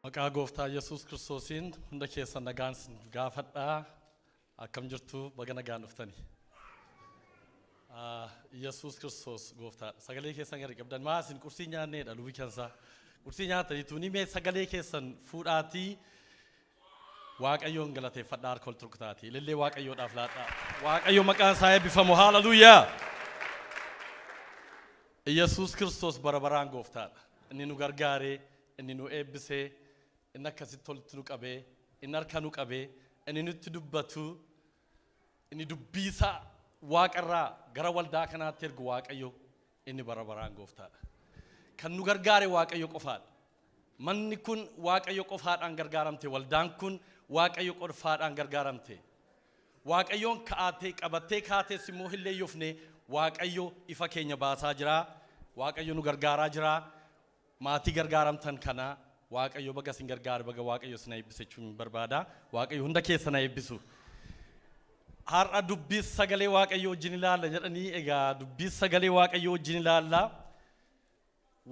Maqaa Gooftaa Yesuus Kiristoosiin hunda keessan nagaan isin gaafadhaa. Akkam jirtu? Baga nagaan dhuftani. Yesuus Kiristoos Gooftaadha. Sagalee keessan gadi qabdan maa isin qursii nyaanneedha lubi kansaa. Qursii nyaataniitu ni mee sagalee keessan fuudhaatii Waaqayyoon galateeffadhaa, harka ol turkutaatii. Ilillee Waaqayyoodhaaf laadhaa. Waaqayyo maqaan isaa eebbifamu. Haaleluyyaa. Yesuus Kiristoos bara baraan Gooftaadha. Inni nu gargaaree, inni nu eebbisee, inni akkasitti olitti nu qabee, inni harka nu qabee, inni nutti dubbatu, inni dubbiisaa waaqarraa gara waldaa kanaatti ergu, Waaqayyo inni bara baraan Gooftaadha. Kan nu gargaare Waaqayyo qofaadha. Manni kun Waaqayyo qofaadhaan gargaaramte. Waldaan kun Waaqayyo qofaadhaan gargaaramte. Waaqayyoon ka'aatee qabattee kaatees immoo hin leeyyofne. Waaqayyo ifa keenya baasaa jira. Waaqayyo nu gargaaraa jira. Maatii gargaaramtan kana Waaqayyo baga isin gargaare, baga Waaqayyo isin eebbise jechuun barbaada. Waaqayyo hunda keessa na eebbisu. Har'a dubbii sagalee Waaqayyo wajjin ilaalla jedhanii, egaa dubbii sagalee Waaqayyo wajjin ilaalla.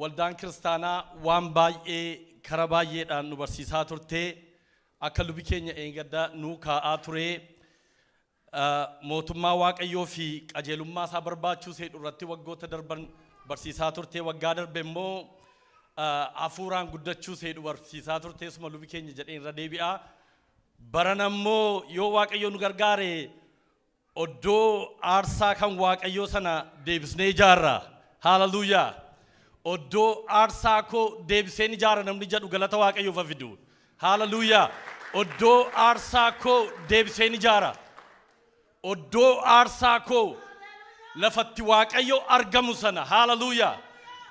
Waldaan kiristaanaa waan baay'ee kara baay'eedhaan nu barsiisaa turte. Akka lubi keenya eengadda nuu kaa'aa ture, mootummaa Waaqayyoo fi qajeelummaa isaa barbaachuu seedhu irratti waggoota darban barsiisaa turte. Waggaa darbe immoo hafuuraan guddachuu seedhu barsiisaa turte. Suma lubi keenya jedhee irra deebi'a. Baran ammoo yoo Waaqayyo nu gargaare oddoo aarsaa kan Waaqayyoo sana deebisnee ijaarra. Haaleluyyaa! Oddoo aarsaa koo deebiseen ijaara namni jedhu galata Waaqayyoof haa fidu. Haaleluyyaa! Oddoo aarsaa koo deebiseen ijaara. Oddoo aarsaa koo, lafatti Waaqayyo argamu sana, haaleluyyaa,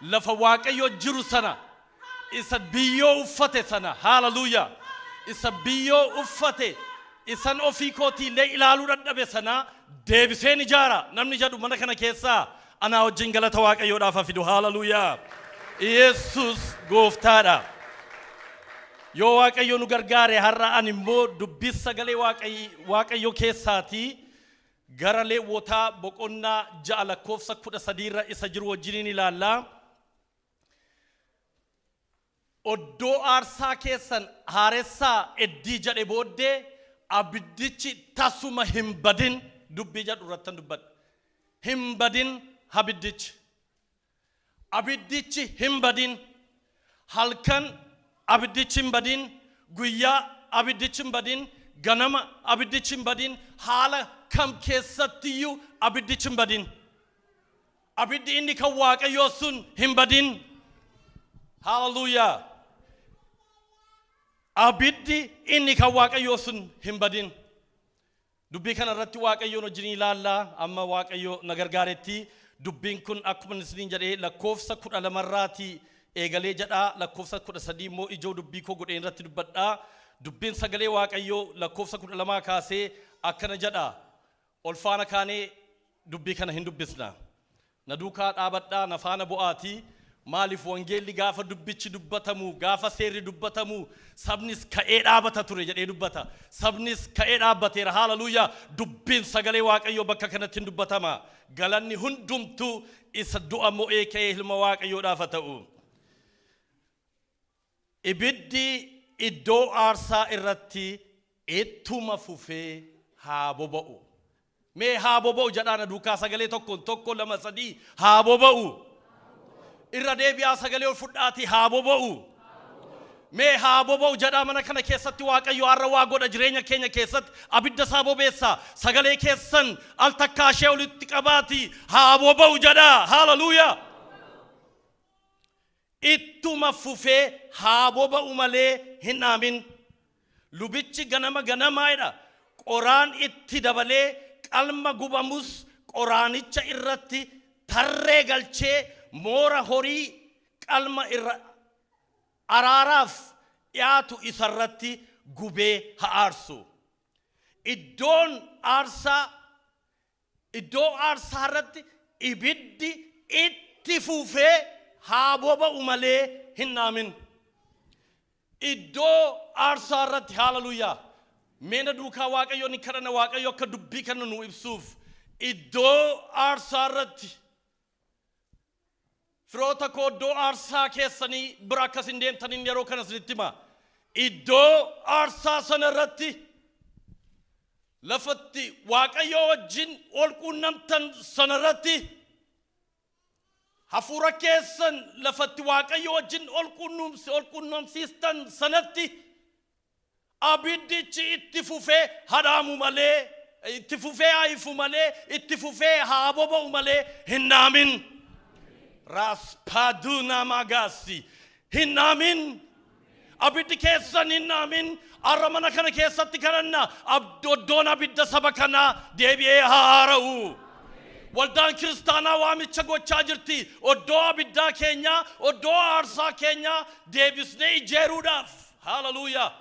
lafa Waaqayyo jiru sana, isa biyyoo uffate sana, haaleluyyaa, isa biyyoo uffate, isan ofii kootiillee ilaaluu dadhabe sana deebiseen ijaara namni jedhu mana kana keessaa anaa wajjin galata Waaqayyoodhaaf haa fidu. Haaleluyyaa! Yesus Gooftaadha. Yoo Waaqayyo nu gargaare har'a ani immoo dubbii sagalee Waaqayyo keessaatii gara Leewwotaa boqonnaa 6 lakkoofsa 13 irra isa jiru wajjiniin ilaallaa. Oddoo aarsaa keessan haaressaa eddii jedhe booddee, abiddichi tasuma hin badin dubbii jedhu irrattan dubbadha. Hin badin abiddichi. Abiddichi hin badin. Halkan abiddichi hin badin. Guyyaa abiddichi hin badin. Ganama abiddichi hin badin. Haala kam keessattiyyuu abiddichi hin badin. Abiddi inni kan Waaqayyoo sun hin badin. Hallelujah. Abiddi inni kan Waaqayyoo sun hin badin. Dubbii kana irratti Waaqayyoon wajjin ilaallaa. Amma Waaqayyo na gargaaretti dubbiin kun akkuma isiniin jedhee lakkoofsa 12rraatii eegalee jedhaa, lakkoofsa 13 immoo ijoo dubbii koo godheen irratti dubbadhaa. Dubbiin sagalee Waaqayyoo lakkoofsa 12 kaasee akkana jedha. Ol faana kaanee dubbii kana hin dubbisna. Na duukaa dhaabadhaa, na faana bu'aatii. Maaliif? Wangeelli gaafa dubbichi dubbatamu, gaafa seerri dubbatamu, sabnis ka'ee dhaabata ture jedhee dubbata. Sabnis ka'ee dhaabbateera. Haaleluyyaa! Dubbiin sagalee Waaqayyoo bakka kanatti hin dubbatama. Galanni hundumtuu isa du'a mo'ee ka'ee ilma Waaqayyoodhaaf haa ta'u. Ibiddi iddoo aarsaa irratti ittuma fufee haa boba'u. Mee haa boba'u jedhaa na duukaa sagalee tokkoon: tokko, lama, sadii, haa boba'u! Irra deebi'aa, sagalee ol fudhaatii, haa boba'u! Mee haa boba'u jedhaa. Mana kana keessatti Waaqayyo har'a waa godha. Jireenya keenya keessatti abidda isaa bobeessa. Sagalee keessan al takkaa ishee olitti qabaati, haa boba'u jedhaa. Haaleluyyaa! Ittuma fufee haa boba'u malee hin dhaamin. Lubichi ganama ganamaadha qoraan itti dabalee, qalma gubamus qoraanicha irratti tarree galchee, moora horii qalma irra araaraaf dhiyaatu isarratti gubee haa aarsu. Iddoon aarsaa, iddoo aarsaa irratti ibiddi itti fufee haa boba'u malee hin dhaamin. Iddoo aarsaa irratti, haaleluyyaa! Meena duukaa Waaqayyo ni kadhana, Waaqayyo akka dubbii kana nu ibsuuf. Iddoo aarsaa irratti, firoota koo, iddoo aarsaa keessanii bira akkas hin deemtaniin yeroo kana isinitti hima. Iddoo aarsaa sana irratti lafatti Waaqayyoo wajjin ol quunnamtan sana irratti hafuura keessan lafatti Waaqayyo wajjin ol quunnamsiistan sanatti abiddichi itti fufee hadhaamu malee, itti fufee haa ifu malee, itti fufee haa boba'u malee hin dhaamin. Raaspaaduna magaasi hin dhaamin. Abiddi keessan hin dhaamin. Har'a mana kana keessatti kadhanna iddoon abidda saba kanaa deebi'ee haa haara'u. Waldaan kiristaanaa waamicha gochaa jirti. Oddoo abiddaa keenyaa, oddoo aarsaa keenyaa deebisnee ijaaruudhaaf. Hallelujah.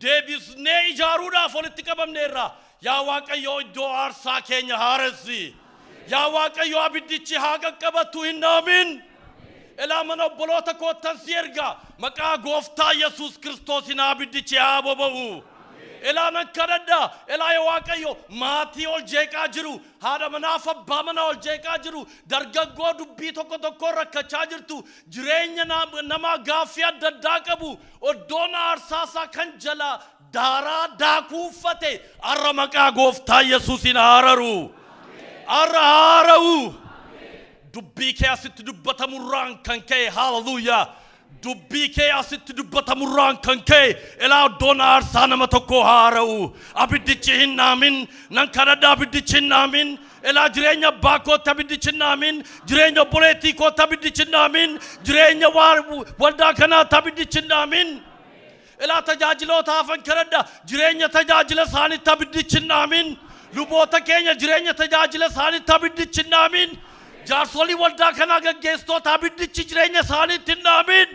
Deebisnee ijaaruudhaaf walitti qabamneerra. Yaa Waaqayyo iddoo aarsaa keenya haaressi. Yaa Waaqayyo abiddichi haa qaqqabatu hin dhaamin. Ilaa mana obboloota koottan si erga. Maqaa gooftaa Yesuus Kiristoosiin abiddichi haa boba'u. Ilaa nan kadhadha. Ilaa yaa Waaqayyo maatii ol jeeqaa jiru, haadha manaaf abbaa manaa ol jeeqaa jiru, dargaggoo dubbii tokko tokko rakkachaa jirtu, jireenya namaa gaaffii adda addaa qabu, iddoon aarsaasaa kan jala daaraa daakuu uffate har'a maqaa gooftaa Yesuusiin haararu. Har'a haara'u. Dubbii kee asitti dubbatamurraan kan ka'e, hallelujah. Dubbii kee asitti dubbatamurraan kan ka'e ilaa iddoon aarsaa nama tokko haara'u. Abiddichi hin dhaamin. Nan kadhadha, abiddichi hin dhaamin. Ilaa jireenya abbaa kootti abiddichi hin dhaamin. Jireenya obboleettii kootti abiddichi hin dhaamin. Jireenya waldaa kanaatti abiddichi hin dhaamin. Ilaa tajaajiloota hafan kadhadha. Jireenya tajaajila isaaniitti abiddichi hin dhaamin. Luboota keenya jireenya tajaajila isaaniitti abiddichi hin dhaamin. Jaarsolii waldaa kanaa gaggeessitoota abiddichi jireenya isaaniitti hin dhaamin.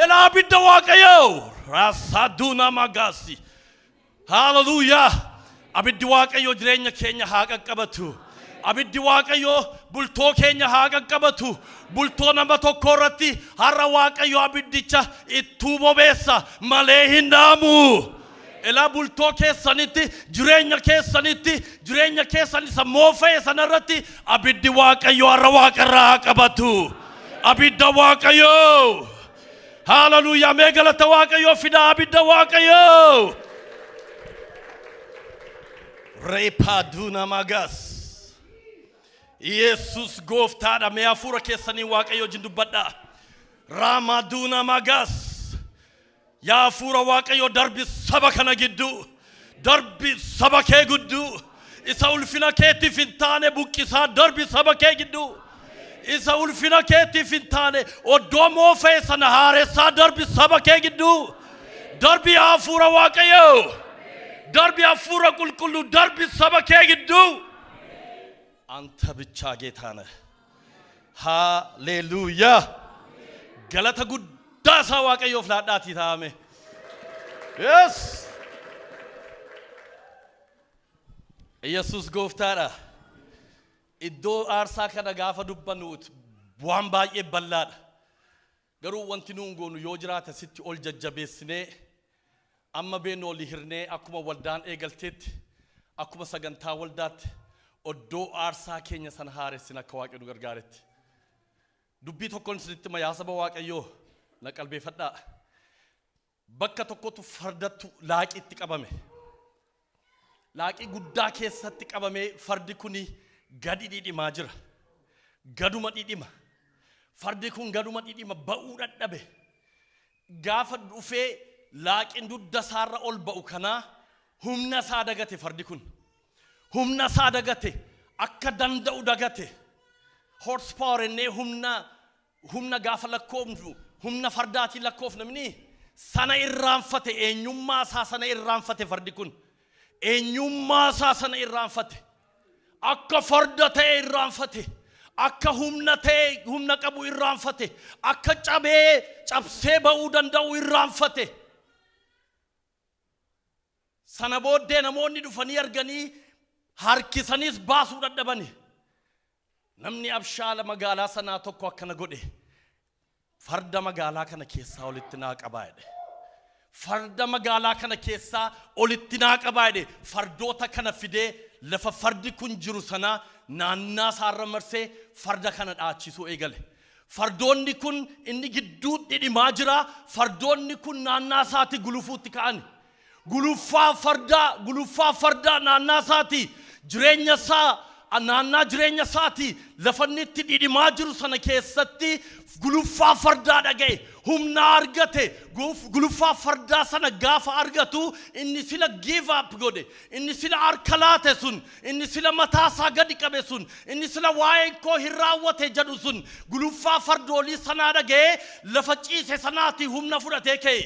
Ilaa abidda Waaqayyoo. Raasaduuna magaasi. Hallelujah. Abiddi Waaqayyoo jireenya keenya haa qaqqabatu. Abiddi Waaqayyoo bultoo keenya haa qaqqabatu. Bultoo nama tokko irratti har'a Waaqayyo abiddicha ittuu bobeessa malee hin dhaamu. Ilaa bultoo keessanitti, jireenya keessanitti, jireenya keessan isa moofa'e sanarratti abiddi Waaqayyoo har'a Waaqarraa haa qabatu. Abidda Waaqayyoo. Hallelujah. Mee galata Waaqayyoo fidaa abidda Waaqayyoo. Reepaaduna magas. Yesus gooftaadha. Mee hafuura keessanii Waaqayyo wajjin dubbadhaa. Raamaduna magas. Yaa hafuura Waaqayyo darbi saba kana gidduu. Darbi saba kee gidduu. Isa ulfina keetiif hin taane buqqisaa darbi saba kee gidduu. Isa ulfina keetiif hin taane oddoo moofa'e sana haaressaa darbi saba kee gidduu. Darbi hafuura Waaqayyo. Darbi hafuura qulqulluu darbi saba kee gidduu. አንተ ብቻ ጌታ ነህ። ሃሌሉያ። Galata guddaa isaa Waaqayyoof laadhaatii taa'ame. Yes. Yesus gooftaadha. Iddoo aarsaa kana gaafa dubbannu waan baay'ee bal'aadha. Garuu wanti nuun goonu yoo jiraate sitti ol jajjabeessinee amma beennu olii hirnee akkuma waldaan eegalteetti akkuma sagantaa waldaatti oddoo aarsaa keenya sana haaressin akka Waaqayyo nu gargaaretti. Dubbii tokkoon isinitti hima yaa saba Waaqayyoo na qalbeeffadhaa. Bakka tokkotu fardattu laaqiitti qabame. Laaqii guddaa keessatti qabamee fardi kuni gadi dhidhimaa jira. Gaduma dhidhima. Fardi kun gaduma dhidhima ba'uu dadhabe. Gaafa dhufee laaqiin dugda isaarra ol ba'u kanaa humna isaa dagate fardi kun. Humna isaa dagate akka danda'u dagate. Horse power innee humna gaafa lakkoofnu humna fardaatiin lakkoofna mini sana irraanfate, eenyummaa isaa sana irraanfate fardi kun. Eenyummaa isaa sana irraanfate. Akka farda ta'e irraanfate. Akka humna ta'e humna qabu irraanfate. Akka cabee cabsee ba'uu danda'u irraanfate. Sana booddee namoonni dhufanii arganii harkisaniis baasuu dadhabani. Namni abshaala magaalaa sanaa tokko akkana godhe. Farda magaalaa kana keessaa olitti naa qabaa jedhe. Farda magaalaa kana keessaa olitti naa qabaa jedhe. Fardoota kana fidee lafa fardi kun jiru sana naannaa isaarra marsee farda kana dhaachisuu eegale. Fardoonni kun inni gidduu dhidhimaa jira. Fardoonni kun naannaa isaati gulufuutti ka'an. Guluffaa fardaa, guluffaa fardaa naannaa isaati. Jireenya isaa, naannaa jireenya isaati lafa inni itti dhidhimaa jiru sana keessatti guluffaa fardaa dhaga'e. Humna argate. Guluffaa fardaa sana gaafa argatu, inni sila give up godhe, inni sila harka laate sun, inni sila mataa isaa gadi qabe sun, inni sila waa'een koo hin raawwate jedhu sun, guluffaa fardoolii sanaa dhaga'ee lafa ciise sanaati humna fudhatee ka'e.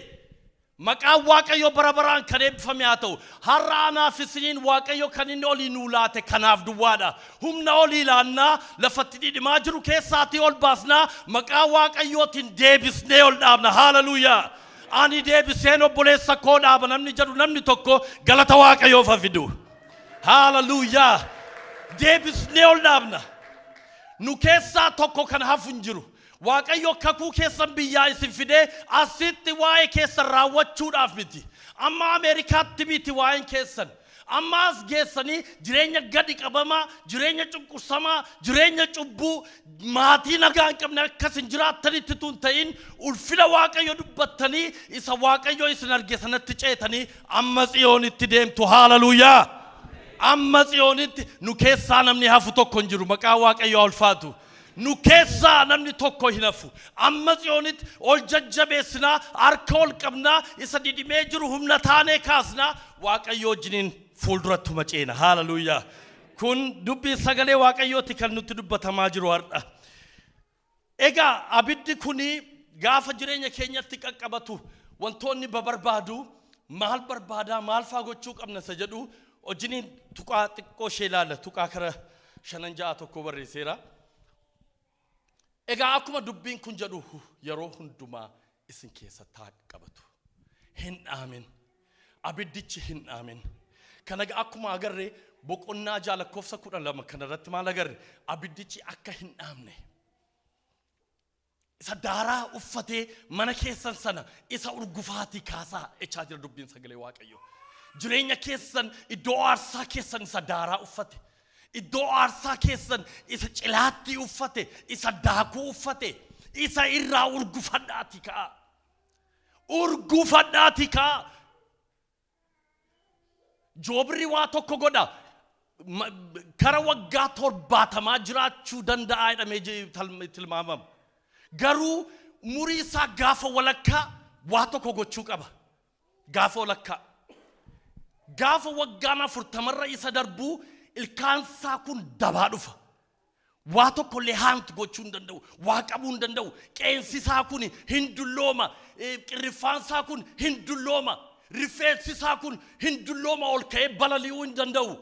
Maqaan Waaqayyo bara baraan kan eebbifame haa ta'u. Har'a anaaf isiniin Waaqayyo kan inni olii nuu laate kanaaf duwwaadha. Humna olii laannaa, lafatti dhidhimaa jiru keessaatii ol baasnaa, maqaa Waaqayyootiin deebisnee ol dhaabna. Haaleluyyaa. Ani deebiseen obboleessa koo dhaaba namni jedhu namni tokko galata Waaqayyoof haa fidu. Haaleluyyaa. Deebisnee ol dhaabna. Nu keessaa tokko kan hafu hin jiru. Waaqayyo kakuu keessan biyyaa isin fidee asitti waa'ee keessan raawwachuudhaaf miti. Amma Ameerikaatti miti waa'een keessan. Amma as geessanii jireenya gadi qabamaa, jireenya cunqursamaa, jireenya cubbuu, maatii nagaa hin qabne akkas hin jiraattanitti tun ta'in, ulfina Waaqayyo dubbattanii isa Waaqayyo isin arge sanatti ceetanii amma Tsiyoonitti deemtu. Haaleluyyaa! Amma Tsiyoonitti nu keessaa namni hafu tokko hin jiru. Maqaa Waaqayyo haa ulfaatu. Nu keessaa namni tokko hin hafu. Amma Tsiyoonitti ol jajjabeessinaa, harka ol qabnaa, isa dhidhimee jiru humna taanee kaasnaa, Waaqayyo wajjiniin fuulduratti ceena. Haaleluyyaa. Kun dubbii sagalee Waaqayyooti kan nutti dubbatamaa jiru har'a. Egaa abiddi kuni gaafa jireenya keenyatti qaqqabatu wantoonni babarbaadu maal barbaadaa, maal faa gochuu qabna isa jedhu wajjiniin tuqaa xiqqoo ishee ilaalla. Tuqaa kara shanan ja'a tokko barreesseera. Egaa akkuma dubbiin kun jedhu, yeroo hundumaa isin keessatti haa qabatu. Hin dhaamin. Abiddichi hin dhaamin. Kana akkuma agarre boqonnaa 6 lakkoofsa 12 kanarratti maal agarre? Abiddichi akka hin dhaamne. Isa daaraa uffatee mana keessan sana isa urgufaatii kaasaa jechaa jira dubbiin sagalee Waaqayyoo. Jireenya keessan, iddoo aarsaa keessan isa daaraa uffate. Iddoo aarsaa keessan isa cilaattii uffate, isa daakuu uffate, isa irraa urgufadhaatii ka'a. Urgufadhaatii ka'a. Joobirri waa tokko godha. Kara waggaa 70 jiraachuu danda'a jedhamee tilmaamama. Garuu umurii isaa gaafa walakkaa waa tokko gochuu qaba. Gaafa walakkaa. Gaafa waggaan 40rra isa darbuu ilkaan isaa kun dabaa dhufa. Waa tokko illee hunt gochuu hin danda'u. Waa qabuu hin danda'u. Qeensi isaa kun hin dullooma. Qirriffaan isaa kun hin dullooma. Rifeensi isaa kun hin dullooma, ol ka'ee balali'uu hin danda'u.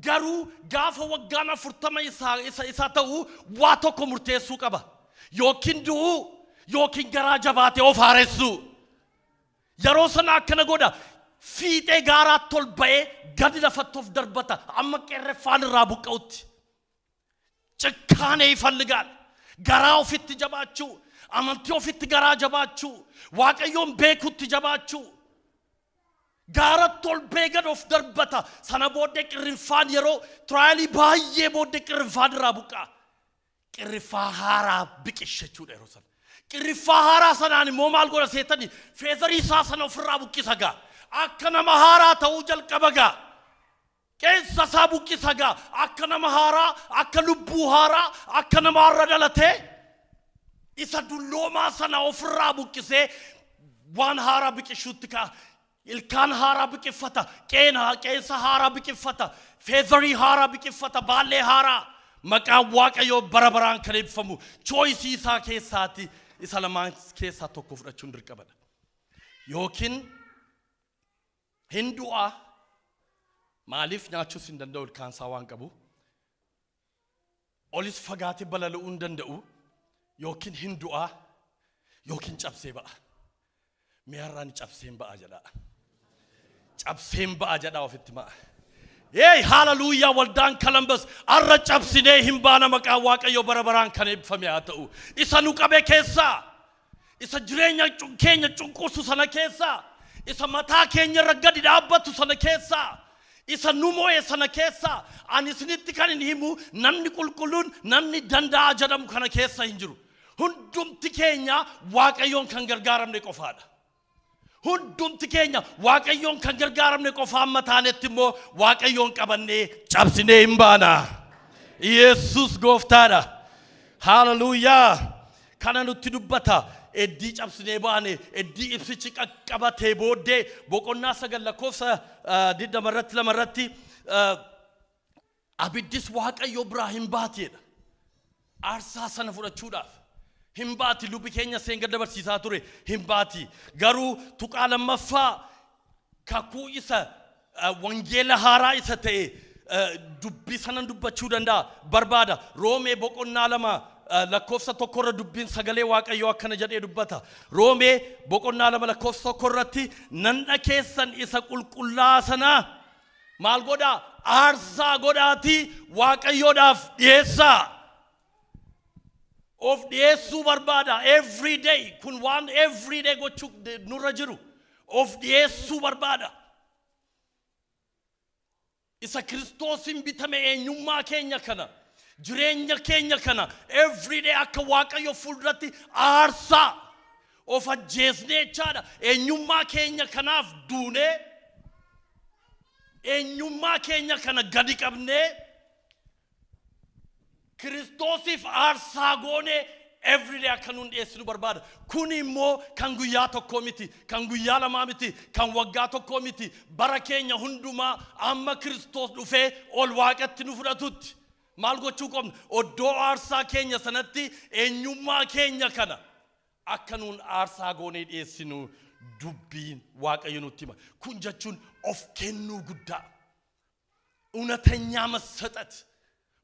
Garuu gaafa waggaan 40 isa ta'u waa tokko murteessuu qaba. Yookiin du'uu yookiin garaa jabaatee of haaressuu. Yeroo sana akkana godha. Fiixee gaaraatti ol ba'ee gadi lafatti of darbata. Amma qeerreffaan irraa buqqa'utti. ጭካኔ ይፈልጋል። Garaa ofitti jabaachuu, amantii ofitti garaa jabaachuu, Waaqayyoon beekutti jabaachuu. Gaaratti ol ba'ee gad of darbata. Sana booddee qirrinfaan yeroo trialii baay'ee booddee qirrinfaan irraa buqqa'a. Qirriffaa haaraa biqilchachuudha yeroo sana. Qirriffaa haaraa sanaan immoo maal godha seetani? Featherii isaa sana ofirraa buqqisa gaa. Akka nama haaraa ta'uu jalqaba gaa. Qeensa isaa buqqisa gaa. Akka nama haaraa, akka lubbuu haaraa, akka nama har'a dhalatee isa dulloomaa sana ofirraa buqqisee waan haaraa biqilchuutti ka'a. Ilkaan haaraa biqilfata, qeensa haaraa biqilfata, featherii haaraa biqilfata, baallee haaraa. Maqaan Waaqayyoo bara baraan kan eebbifamu. Choiceii isaa keessaati isa lamaan keessaa tokko fudhachuun dirqamadha. Yookiin hin du'aa, maaliif nyaachuus hin danda'u, ilkaan isaa waan qabu. Olis fagaatee balali'uu hin danda'u. Yookiin hin du'aa yookiin cabsee ba'a. Mi'arraan cabseen ba'a jedha. Cabseen ba'a jedha ofitti ma'a. Eey, haaleluyyaa! Waldaan Columbus arra cabsinee hin baana. Maqaan Waaqayyoo bara baraan kan eebbifame haa ta'u. Isa nu qabe keessaa, isa jireenya keenya cunqursu sana keessaa, isa mataa keenya irra gadi dhaabbatu sana keessaa, isa nu mo'e sana keessaa, ani isinitti kan hin himu, namni qulqulluun, namni danda'a jedhamu kana keessa hin jiru. Hundumti keenya Waaqayyoon kan gargaaramne qofaadha. Hundumti keenya Waaqayyoon kan gargaaramne qofaa amma taanetti immoo Waaqayyoon qabannee cabsinee hin baana. Yesus gooftaadha. Haaleluyyaa. Kana nutti dubbata. Eddii cabsinee baane, eddii ibsichi qaqqabatee booddee, boqonnaa 9 lakkoofsa 20 irratti, 2 irratti, abiddis Waaqayyo biraa hin baateedha. Aarsaa sana fudhachuudhaaf. Hin baati, lubbi keenya seen gadda barsiisaa ture, hin baati. Garuu tuqaa lammaffaa, kakuu isa wangeela haaraa isa ta'e dubbii sanan dubbachuu danda'a barbaada. Roomee boqonnaa 2 lakkoofsa 1rra dubbiin sagalee Waaqayyoo akkana jedhee dubbata. Roomee boqonnaa 2 lakkoofsa 1 irratti, nandha keessan isa qulqullaa sanaa maal godhaa? Aarsaa godhaatii Waaqayyoodhaaf dhiyeessaa. Of dhiyeessuu barbaada every day. Kun waan every day gochuu nurra jiru. Of dhiyeessuu barbaada. Isa Kiristoosin bitame eenyummaa keenya kana, jireenya keenya kana every day akka Waaqayyo fuulduratti aarsaa of ajjeesnee jechaadha. Eenyummaa keenya kanaaf duunee, eenyummaa keenya kana gadi qabnee, Kiristoosiif aarsaa goonee everyday akka nuun dhiyeessinu barbaada. Kun immoo kan guyyaa tokkoo miti, kan guyyaa lamaa miti, kan waggaa tokkoo miti. Bara keenya hundumaa amma Kiristoos dhufee ol waaqatti nu fudhatutti. Maal gochuu qabna? Oddoo aarsaa keenya sanatti eenyummaa keenya kana akka nuun aarsaa goonee dhiyeessinu dubbiin Waaqayyo nutti hima. Kun jechuun of kennuu guddaa. እውነተኛ መሰጠት፣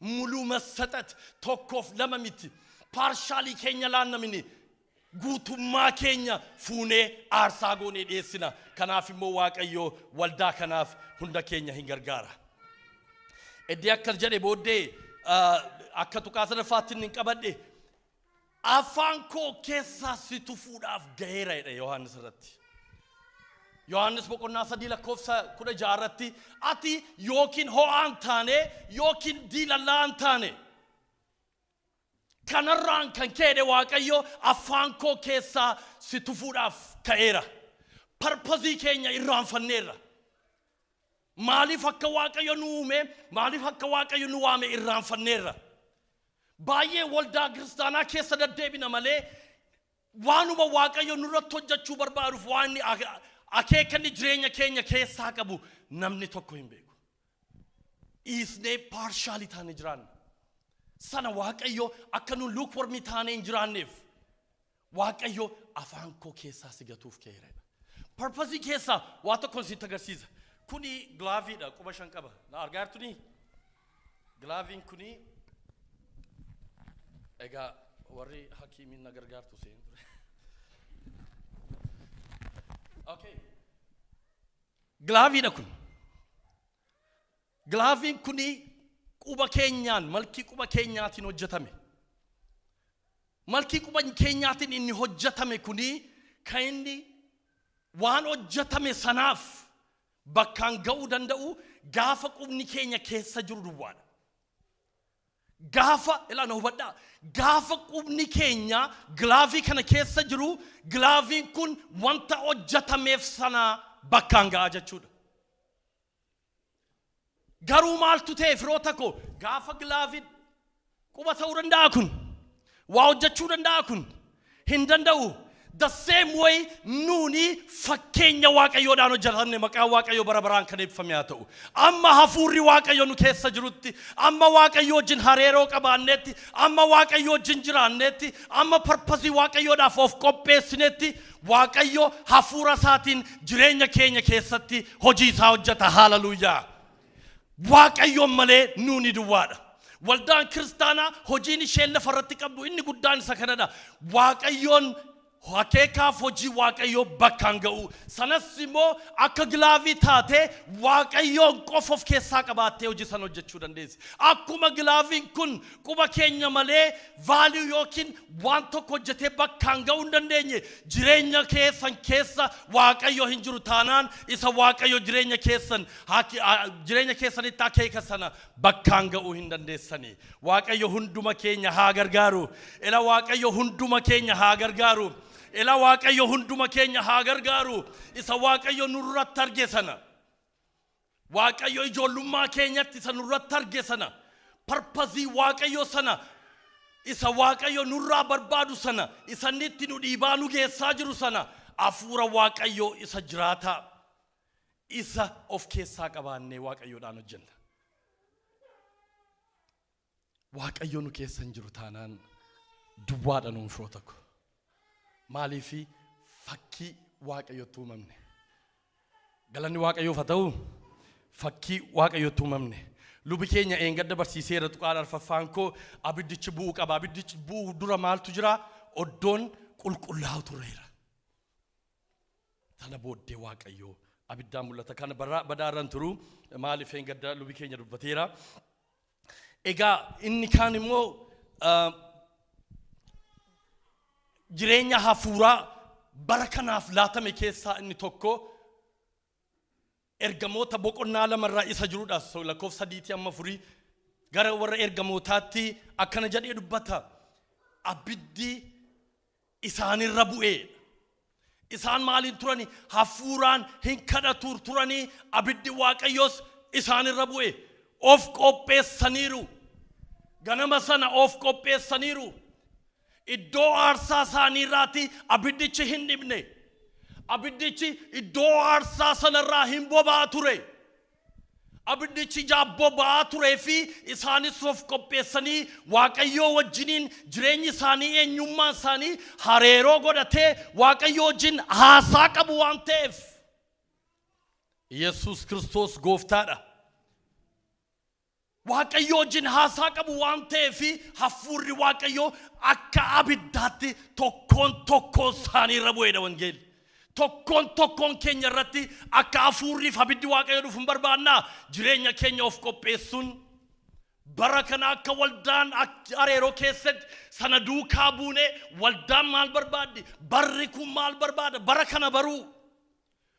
ሙሉ መሰጠት፣ tokkoof lama miti. Partially keenya laanna mini, guutummaa keenya fuunee aarsaa goonee dhiyeessina. Kanaaf immoo Waaqayyo waldaa kanaaf hunda keenya hin gargaara. Iddii akkas jedhe booddee, akka tuqaa sadaffaatti hin qabadhe, afaan koo keessaa si tufuudhaaf gaheera jedhe Yohaannis irratti. Yohaannis boqonnaa 3 lakkoofsa 16 irratti, ati yookiin ho'aan taane yookiin diilallaan taane, kanarraan kan ka'e Waaqayyo afaan koo keessaa si tufuudhaaf ka'eera. Purpose keenya irraanfanneerra. Maaliif akka Waaqayyo nu uume, maaliif akka Waaqayyo nu waame irraanfanneerra. Baay'ee waldaa kiristaanaa keessa deddeebina malee waanuma Waaqayyo nurratti hojjechuu barbaaduuf waan inni akeekanni jireenya keenya keessaa qabu namni tokko hin beeku. Dhiisnee partially taanee jiraanna. Sana Waaqayyo akka nu lukewarm taanee hin jiraanneef Waaqayyo afaan koo keessaa si gatuuf ka'eera. Purpose keessaa waa tokko sitti agarsiisa. Kuni gloveiidha, quba shan qaba. Na argaa jirtuni? Gloveiin kuni egaa warri hakiimiin na gargaartu seen ture. Okay. Gloveiidha kun. Gloveiin kuni quba keenyaan, malkii quba keenyaatiin hojjetame. Malkii quba keenyaatiin inni hojjetame kuni kan inni waan hojjetame sanaaf bakkaan ga'uu danda'u gaafa qubni keenya keessa jiru duwwaadha. Gaafa, ilaa na hubadhaa, gaafa qubni keenya glove kana keessa jiru, gloveiin kun wanta hojjetameef sana bakkaan ga'a jechuudha. Garuu maaltu ta'e, firoota koo? Gaafa gloveiin quba ta'uu danda'a, kun waa hojjechuu danda'a, kun hin danda'u. The same way nuuni fakkeenya Waaqayyoodhaan hojjetamne, maqaan Waaqayyoo bara baraan kan eebbifame haa ta'u. Amma hafuurri Waaqayyo nu keessa jirutti, amma Waaqayyo wajjin hariiroo qabaannetti, amma Waaqayyo wajjin jiraannetti, amma purpose Waaqayyoodhaaf of qopheessinetti, Waaqayyo hafuura isaatiin jireenya keenya keessatti hojii isaa hojjeta. Haaleluyyaa. Waaqayyoon malee nuuni duwwaadha. Waldaan kiristaanaa hojiin isheen lafarratti qabdu inni guddaan isa kanadha. Waaqayyoon Akeekaaf hojii Waaqayyoo bakkaan ga'u. Sanas immoo akka gilaavii taatee Waaqayyoon qofa of keessaa qabaattee hojii sana hojjechuu dandeessi. Akkuma gilaaviin kun quba keenya malee value yookiin waan tokko hojjetee bakkaan ga'uu hin dandeenye, jireenya keessan keessa Waaqayyo hin jiru taanaan isa Waaqayyo jireenya keessan jireenya keessanitti akeeka sana bakkaan ga'uu hin dandeessani. Waaqayyo hunduma keenya haa gargaaru. Ila Waaqayyo hunduma keenya haa gargaaru. Ila Waaqayyo hunduma keenya haa gargaaru. Isa Waaqayyo nurratti arge sana. Waaqayyo ijoollummaa keenyatti isa nurratti arge sana. Purpose Waaqayyo sana. Isa Waaqayyo nurraa barbaadu sana. Isa inni itti nu dhiibaa nu geessaa jiru sana. Hafuura Waaqayyo isa jiraataa. Isa of keessaa qabaannee Waaqayyoodhaan hojjenna. Waaqayyo nu keessa hin jiru taanaan duwwaadha nuun firoota ko. Maaliifi fakkii Waaqayyotti uumamne. Galanni Waaqayyoof haa ta'u, fakkii Waaqayyotti uumamne. Lubi keenya eengadda barsiiseera tuqaan arfaffaan koo abiddichi bu'uu qaba. Abiddichi bu'uu dura maaltu jira? Oddoon qulqullaa'u tureera. Sana booddee Waaqayyoo abiddaan mul'ata. Kana badaarran turu maaliif eengadda lubi keenya dubbateera. Egaa inni kaan immoo jireenya hafuuraa bara kanaaf laatame keessaa inni tokko ergamoota boqonnaa lamarraa isa jirudha. Lakkoofsa 3 amma 4 gara warra ergamootaatti akkana jedhee dubbata. Abiddi isaanirra bu'ee. Isaan maaliin turani? Hafuuraan hin kadhatu turanii, abiddi Waaqayyoos isaanirra bu'e. Of qopheessaniiru. Ganama sana of qopheessaniiru. Iddoo aarsaa isaaniirraati abiddichi hin dhibne. Abiddichi iddoo aarsaa sanarraa hin boba'aa ture. Abiddichi boba'aa turee fi isaanis of qopheessanii Waaqayyoo wajjiniin jireenyi isaanii, eenyummaan isaanii hareeroo godhatee Waaqayyoo wajjin haasaa qabu waan ta'eef. Yesuus Kiristoos gooftaadha. Waaqayyoo wajjin haasaa qabu waan ta'eef hafuurri Waaqayyoo akka abiddaatti tokkoon tokkoon isaanii irra bu'eedha wangeelli. Tokkoon tokkoon keenya irratti akka hafuurriif abiddi Waaqayyoo dhufu hin barbaannaa? Jireenya keenya of qopheessuun bara kana akka waldaan areeroo keessatti sana duukaa buunee waldaan maal barbaaddi? Barri kun maal barbaada? Bara kana baruu.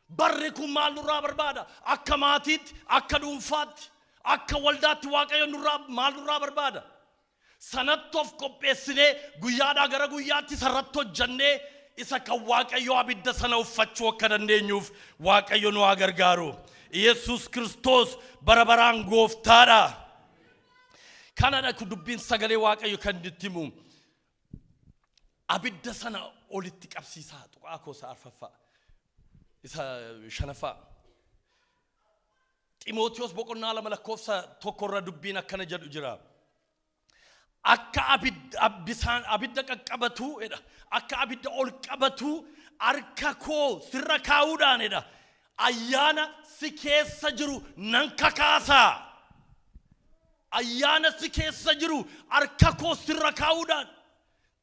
Barri kun maal nurraa barbaada? Akka maatiitti, akka dhuunfaatti, akka waldaatti Waaqayyo nurraa maal nurraa barbaada? Sanatti of qopheessinee guyyaadhaa gara guyyaatti sarratti hojjannee isa kan Waaqayyo abidda sana uffachuu akka dandeenyuuf Waaqayyo nu haa gargaaru. Yesuus Kiristoos bara baraan gooftaadha. Kanadha dubbiin sagalee Waaqayyo kan nutti himu. Abidda sana olitti qabsiisaa, tuqaa koo isa arfaffaa. Isa shanaffaa. Ximootiyoos boqonnaa 2 lakkoofsa 1rra dubbiin akkana jedhu jira. Akka bisaan abidda qaqqabatu jedha. Akka abidda ol qabatu harka koo sirra kaa'uudhaan jedha. Ayyaana si keessa jiru nan kakaasaa. Ayyaana si keessa jiru harka koo sirra kaa'uudhaan.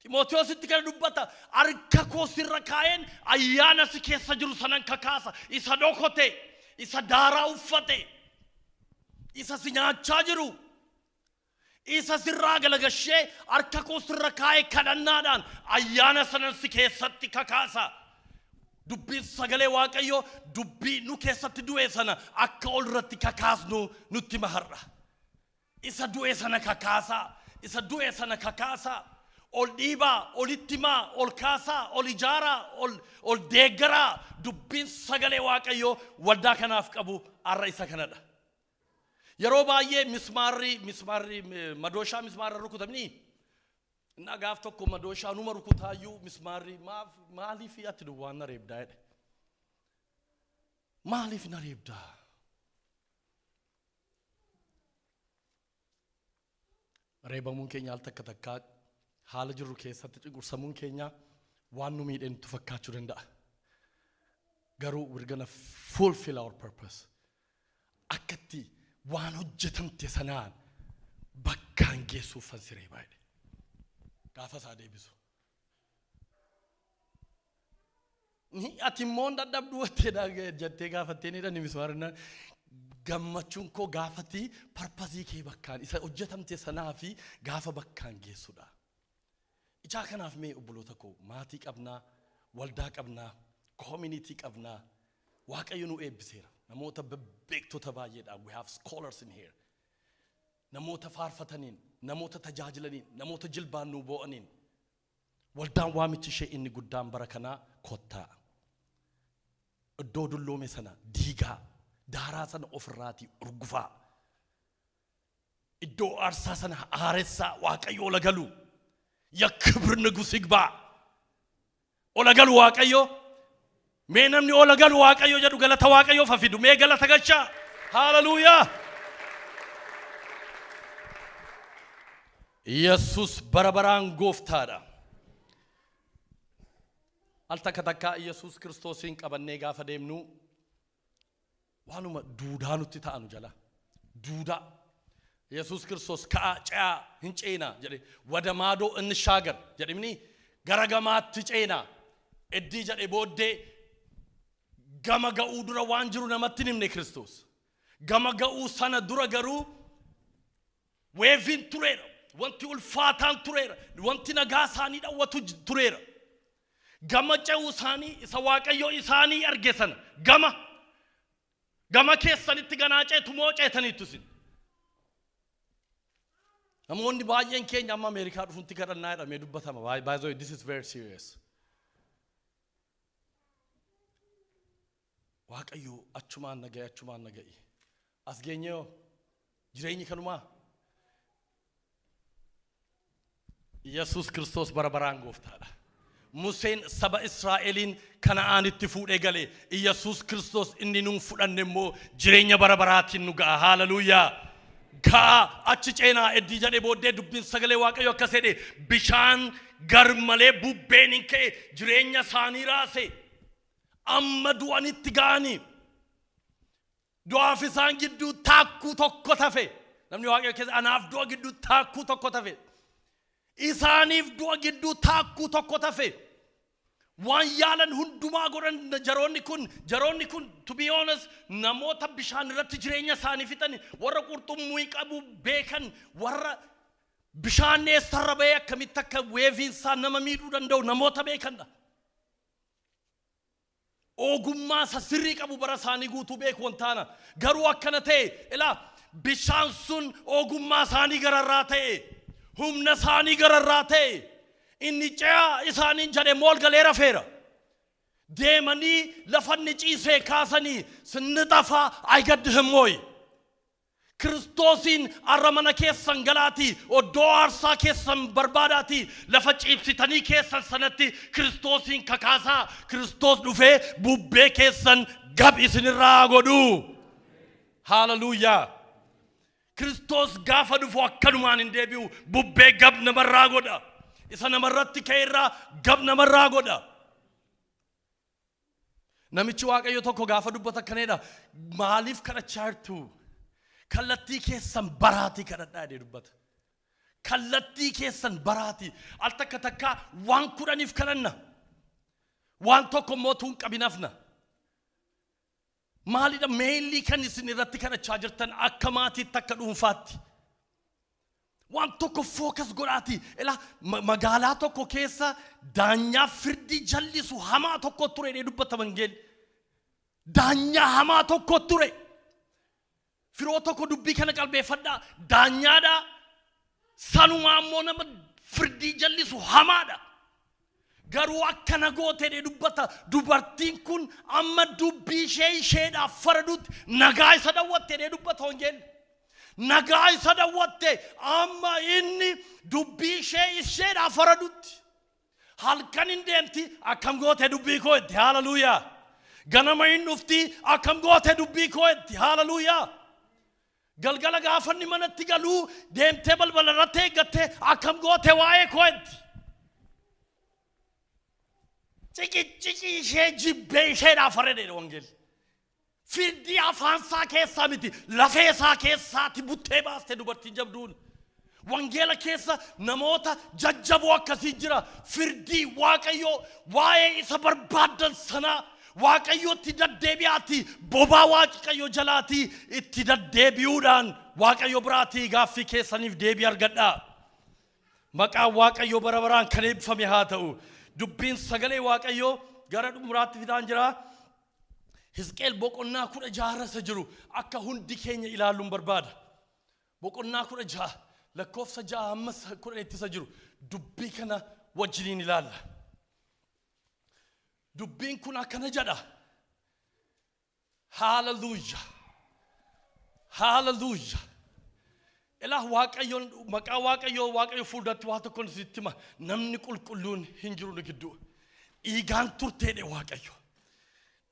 Ximootiyoositti kana dubbata. Harka koo sirra kaa'een ayyaana si keessa jiru sanan kakaasa. Isa dhokote, isa daaraa uffate, isa si nyaachaa jiru. Isa sirraa galagashee harka koo sirra kaa'ee kadhannaadhaan ayyaana sanan si keessatti kakaasa. Dubbiin sagalee Waaqayyoo dubbii nu keessatti du'e sana akka ol irratti kakaasnu nutti maharra. Isa du'e sana kakaasaa. Isa du'e sana kakaasaa. Ol dhiibaa, olitti himaa, ol kaasaa, ol ijaaraa, ol deeggaraa. Dubbiin sagalee Waaqayyoo waldaa kanaaf qabu har'a isa kanadha. Yeroo baay'ee mismaarri madooshaa mismaarra rukutamni. Innaa gaaf tokko madooshaa numa rukutaayyuu mismaarri maaliif ati duwwaan na reebdaa jedhe. Maaliif na reebdaa? Reebamuun keenya al takka takkaa haala jirru keessatti cunqursamuun keenya waan nu miidhe nutti fakkaachuu danda'a. Garuu we're gonna fulfill our purpose. Akkatti waan hojjetamte sanaan bakkaan geessuuf fan si reebaa jedhe. Gaafa isaa deebisu. Ati immoo hin dadhabduu jettee gaafattee ni dha mismaarina. Gammachuun koo gaafati purpose kee bakkaan isa hojjetamte sanaa fi gaafa bakkaan geessudha. Ijaa kanaaf mee obboloota koo, maatii qabnaa, waldaa qabnaa, community qabnaa, Waaqayyo nu eebbiseera. Namoota bebbeektota baay'eedha. We have scholars in here. Namoota faarfataniin, namoota tajaajilaniin, namoota jilbaan nu boo'aniin. Waldaan waamichi ishee inni guddaan bara kanaa kottaa. Iddoo dulloome sana diigaa, daaraa sana ofirraatii urgufaa. Iddoo aarsaa sana haaressaa, Waaqayyo ola galu. የክብር ንጉሥ ይግባ. Ola galu Waaqayyo. Mee namni ola galu Waaqayyo jedhu galata Waaqayyoof haa fidu. Mee galata galchaa. Hallelujaa. Yesus bara baraan gooftaadha. Al takka takkaa Yesus Kiristoosiin qabannee gaafa deemnu waanuma duudaa nutti ta'anu jala. Duudaa. Yesus Kiristoos ka'aa ce'aa hin ceenaa jedhe, ወደ ማዶ እንሻገር jedhimni, gara gamaatti ceenaa eddii jedhe booddee gama ga'uu dura waan jiru namatti hin himne Kiristoos. Gama ga'uu sana dura garuu waveiin tureera. Wanti ulfaataan tureera. Wanti nagaa isaanii dhawwatu tureera. Gama ce'uu isaanii isa Waaqayyo isaanii arge sana gama keessanitti ganaa ceetu moo ceetaniittu isin? Namoonni baay'een keenya amma Ameerikaa dhufutti kadhannaa jedhamee dubbatama. By the way, this is very serious. Waaqayyo achumaan na ga'e, achumaan na ga'e. As geenyee jireenyi kanumaa. Yesus Kiristoos bara baraan gooftaadha. Museen saba Israa'eliin Kana'aanitti fuudhee gale. Yesus Kiristoos inni nuun fudhanne immoo jireenya bara baraatiin nu ga'a. Haaleluyyaa. Ga'a achi ceenaa eddii jedhee booddee dubbiin sagalee Waaqayyo akkas jedhe, bishaan gar malee bubbeen hin ka'e, jireenya isaanii raase. Amma du'anitti ga'anii. Du'aaf isaan gidduu taakkuu tokko tafe. Namni Waaqayyo keessa anaaf du'a gidduu taakkuu tokko tafe. Isaaniif du'a gidduu taakkuu tokko tafe. Waan yaalan hundumaa godhan jaroonni kun, to be honest, namoota bishaan irratti jireenya isaanii fixan, warra qurxummii qabu beekan, warra bishaan eessarra bahee akkamitti akka waveiin isaa nama miidhuu danda'u namoota beekanidha. Ogummaa isa sirrii qabu bara isaanii guutuu beeku wantaana. Garuu akkana ta'e, ilaa, bishaan sun ogummaa isaanii gararraa ta'e, humna isaanii gararraa ta'e, inni ce'aa isaaniin jedhe mool galee rafeera. Deemanii lafa inni ciisee kaasanii ስንጠፋ አይገድህም ወይ? Kiristoosiin arra mana keessan galaatii, oddoo aarsaa keessan barbaadaatii, lafa ciibsitanii keessan sanatti Kiristoosiin kakaasaa. Kiristoos dhufee bubbee keessan gab isinirraa godhu. Haaleluyyaa. Kiristoos gaafa dhufu akkanumaan hin deebi'u, bubbee gab namarraa godha. Isa namarratti ka'e irraa gab namarraa godha. Namichi Waaqayyo tokko gaafa dubbata akkanedha. Maaliif kadhachaa jirtu? Kallattii keessan baraatii kadhadhaa jedhee dubbata. Kallattii keessan baraatii. Al takka takkaa waan kudhaniif kadhanna. Waan tokko immoo tuun qabinafna. Maalidha mainly kan isin irratti kadhachaa jirtan akka maatiitti, akka dhuunfaatti? Waan tokko focus godhaati. Ilaa, magaalaa tokko keessa daanyaa firdii jallisu hamaa tokko ture jedhee dubbata wangeelli. Daanyaa hamaa tokko ture. Firoo tokko dubbii kana qalbeeffadhaa. Daanyaadha. Sanumaa immoo nama firdii jallisu hamaadha. Garuu akkana goote jedhee dubbata. Dubartiin kun amma dubbii ishee isheedhaaf faradutti nagaa isa dhawwatte jedhee dubbata wangeelli. Nagaa isa dhawwatte amma inni dubbii ishee isheedhaaf faradutti. Halkan hin deemti, akkam goote dubbii koo itti, haaleluyyaa. Ganama hin dhufti, akkam goote dubbii koo itti, haaleluyyaa. Galgala gaafa inni manatti galuu deemtee balbala irratti eeggattee, akkam goote waa'ee koo itti. Ciqicciqii ishee jibbee isheedhaaf farade wangeelli. Firdii afaan isaa keessaa miti, lafee isaa keessaati buttee baaste dubartiin jabduun. Wangeela keessa namoota jajjaboo akkasii jira. Firdii Waaqayyoo waa'ee isa barbaaddan sanaa Waaqayyootti deddeebi'aati, bobaa Waaqayyo jalaati itti deddeebi'uudhaan Waaqayyo biraatii gaaffii keessaniif deebii argadhaa. Maqaan Waaqayyoo bara baraan kan eebbifame haa ta'u. Dubbiin sagalee Waaqayyoo gara xumuraatti fidaan jira. Hisqeel boqonnaa 16 isa jiru akka hundi keenya ilaalluun barbaada. Boqonnaa 16 lakkoofsa 6 hamma 10tti isa jiru dubbii kana wajjiniin ilaalla. Dubbiin kun akkana jedha. Haaleluyyaa. Haaleluyyaa. Ilaa, Waaqayyoon, maqaa Waaqayyoo, Waaqayyo fuulduratti waa tokkoon sitti hima. Namni qulqulluun hin jiru nu gidduu. Dhiigaan turteedhe Waaqayyo.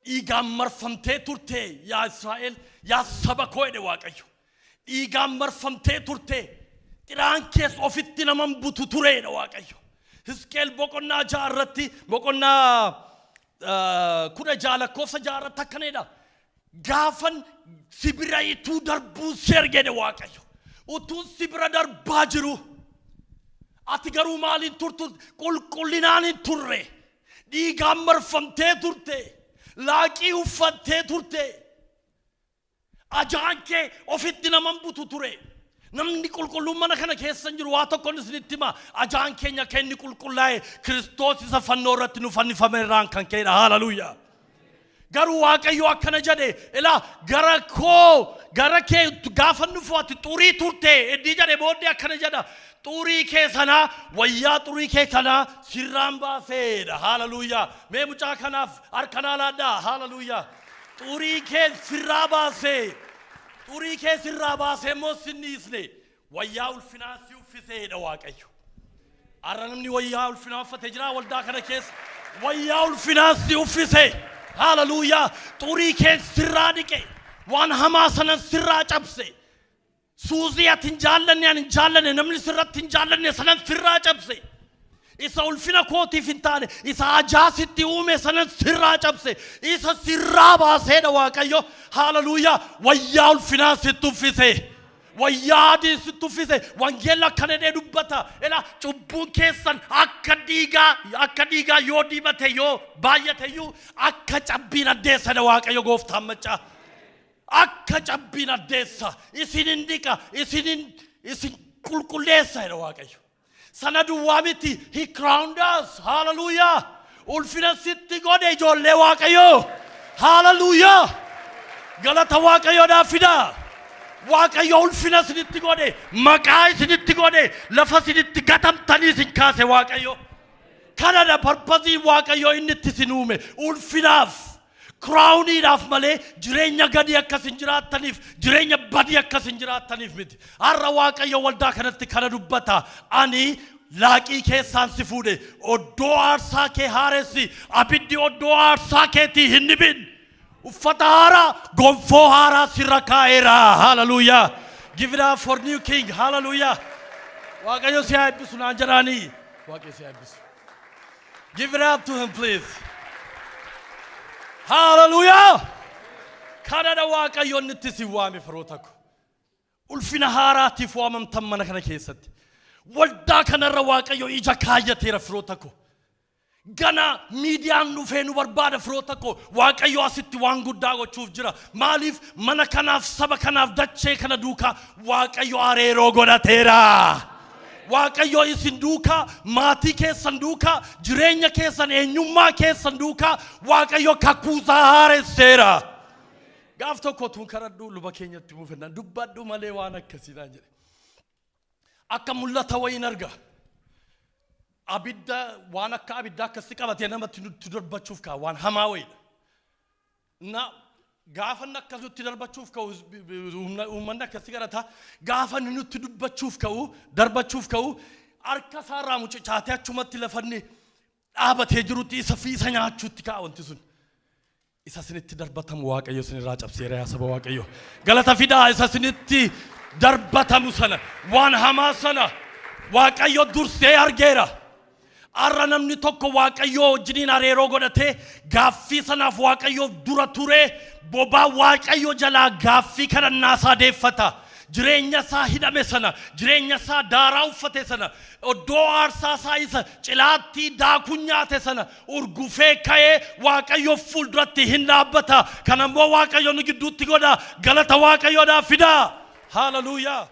Dhiigaan marfamtee turtee, yaa Israa'el, yaa saba koo jedhe Waaqayyo. Dhiigaan marfamtee turtee, xiraan kees ofitti naman butu tureedha Waaqayyo. Hisqeel boqonnaa 6 irratti, boqonnaa 16 lakkoofsa 6 irratti akkanadha. Gaafan si bira ituu darbuu si ergeedhe Waaqayyo. Utuun si bira darbaa jiru. Ati garuu maaliin turtu? Qulqullinaan hin turre. Dhiigaan marfamtee turte. Laaqii uffattee turte. Ajaan kee ofitti naman butu ture. Namni qulqulluun mana kana keessa hin jiru. Waa tokkoon isinitti hima. Ajaan keenya kan inni qulqullaa'e Kiristoos isa fannoo irratti nu fannifame irraan kan ka'edha. Haaleluyyaa. Garuu Waaqayyo akkana jedhe: ilaa, gara koo, gara kee gaafa nufu ati xurii turte inni jedhe. Booddee akkana jedha: xurii kee sanaa, wayyaa xurii kee kanaa sirraan baaseedha. Haaleluyyaa. Mee mucaa kanaaf harka naa laadhaa. Haaleluyyaa. Xurii kee sirraa baasee, xurii kee sirraa baasee immoo sinniisne, wayyaa ulfinaa si uffiseedha Waaqayyo. Har'a namni wayyaa ulfinaa uffate jira waldaa kana keessa? Wayyaa ulfinaa si uffise. Haaleluyyaa. Xurii kee sirraa dhiqe. Waan hamaa sana sirraa cabse. Suuzii ati hin jaallanne, ani hin jaallanne, namni sirratti hin jaallanne sanan sirraa cabse. Isa ulfina kootiif hin taane, isa ajaa sitti uume sanan sirraa cabse. Isa sirraa baaseedha Waaqayyo. Haaleluyyaa. Wayyaa ulfinaa sitti uffise. Wayyaa adii sitti uffise. Wangeelli akkana jedhee dubbata. Ilaa, cubbuun keessan akka dhiigaa yoo diimate, yoo baay'ate iyyuu, akka cabbiin addeessadha Waaqayyo gooftaan maccaa. Akka cabbiin addeessa. Isin hin dhiqa, isin qulqulleessa jedha Waaqayyo. Sana duwwaa miti, he crowned us. Hallelujah. Ulfina sitti godhe, ijoollee Waaqayyo. Hallelujah. Galata Waaqayyoodhaaf fidaa. Waaqayyo ulfina isinitti godhe, maqaa isinitti godhe, lafa isinitti gatamtanii isin kaase Waaqayyo. Kanadha purposeiin Waaqayyo inni itti isin uume, ulfinaaf. Crowniidhaaf malee jireenya gadii akkas hin jiraattaniif, jireenya badii akkas hin jiraattaniif miti. Har'a Waaqayyo waldaa kanatti kana dubbata. Ani laaqii keessaan si fuudhe, oddoo aarsaa kee haaressi, abiddi oddoo aarsaa keetii hin dhibin. Uffata haaraa, gonfoo haaraa sirra kaa'eera. Hallelujah. Give it up for new king. Hallelujah. Waaqayyo si haa eebbisu naan jedhaanii. Waaqayyo si haa eebbisu. Give it up to him, please. Hallelujah. Kanadha Waaqayyo inni itti si waame, firoota ko. Ulfina haaraatiif waamamtan mana kana keessatti. Waldaa kanarra Waaqayyo ija kaayyateera, firoota ko. Gana miidiyaan dhufee nu barbaada, firoota ko. Waaqayyo asitti waan guddaa gochuuf jira. Maaliif? Mana kanaaf, saba kanaaf, dachee kana duukaa Waaqayyo areeroo godhateera. Waaqayyo isin duukaa, maatii keessan duukaa, jireenya keessan, eenyummaa keessan duukaa Waaqayyo kakuusaa haaresseera. Gaaf tokko tun karadhu luba keenyatti muufennaan, dubbadhu malee waan akkasii naan jedhe. Akka mul'ata wayiin arga. Abidda, waan akka abiddaa akkasitti qabatee namatti nutti darbachuuf ka'a, waan hamaa wayiidha. Na gaafa inni akkas nutti darbachuuf ka'u, uummanni akkasitti kadhata. Gaafa inni nutti dubbachuuf ka'u, darbachuuf ka'u, harka isaarraa mucicaatee achumatti lafa inni dhaabatee jirutti isa fi isa nyaachuutti ka'a wanti sun. Isa isinitti darbatamu Waaqayyo isinirraa cabseera, yaa saba Waaqayyo. Galata fidaa. Isa isinitti darbatamu sana, waan hamaa sana Waaqayyo dursee argeera. Har'a namni tokko Waaqayyo wajjiniin areeroo godhatee, gaaffii sanaaf Waaqayyoof dura ture, bobaa Waaqayyo jalaa gaaffii kadhannaa isaa deeffata. Jireenya isaa hidhame sana, jireenya isaa daaraa uffate sana, iddoo aarsaa isaa isa cilaattii daakuu nyaate sana urgufee ka'ee Waaqayyo fuulduratti hin dhaabbata. Kana immoo Waaqayyo nu gidduutti godha. Galata Waaqayyoodhaaf fidaa. Hallelujah.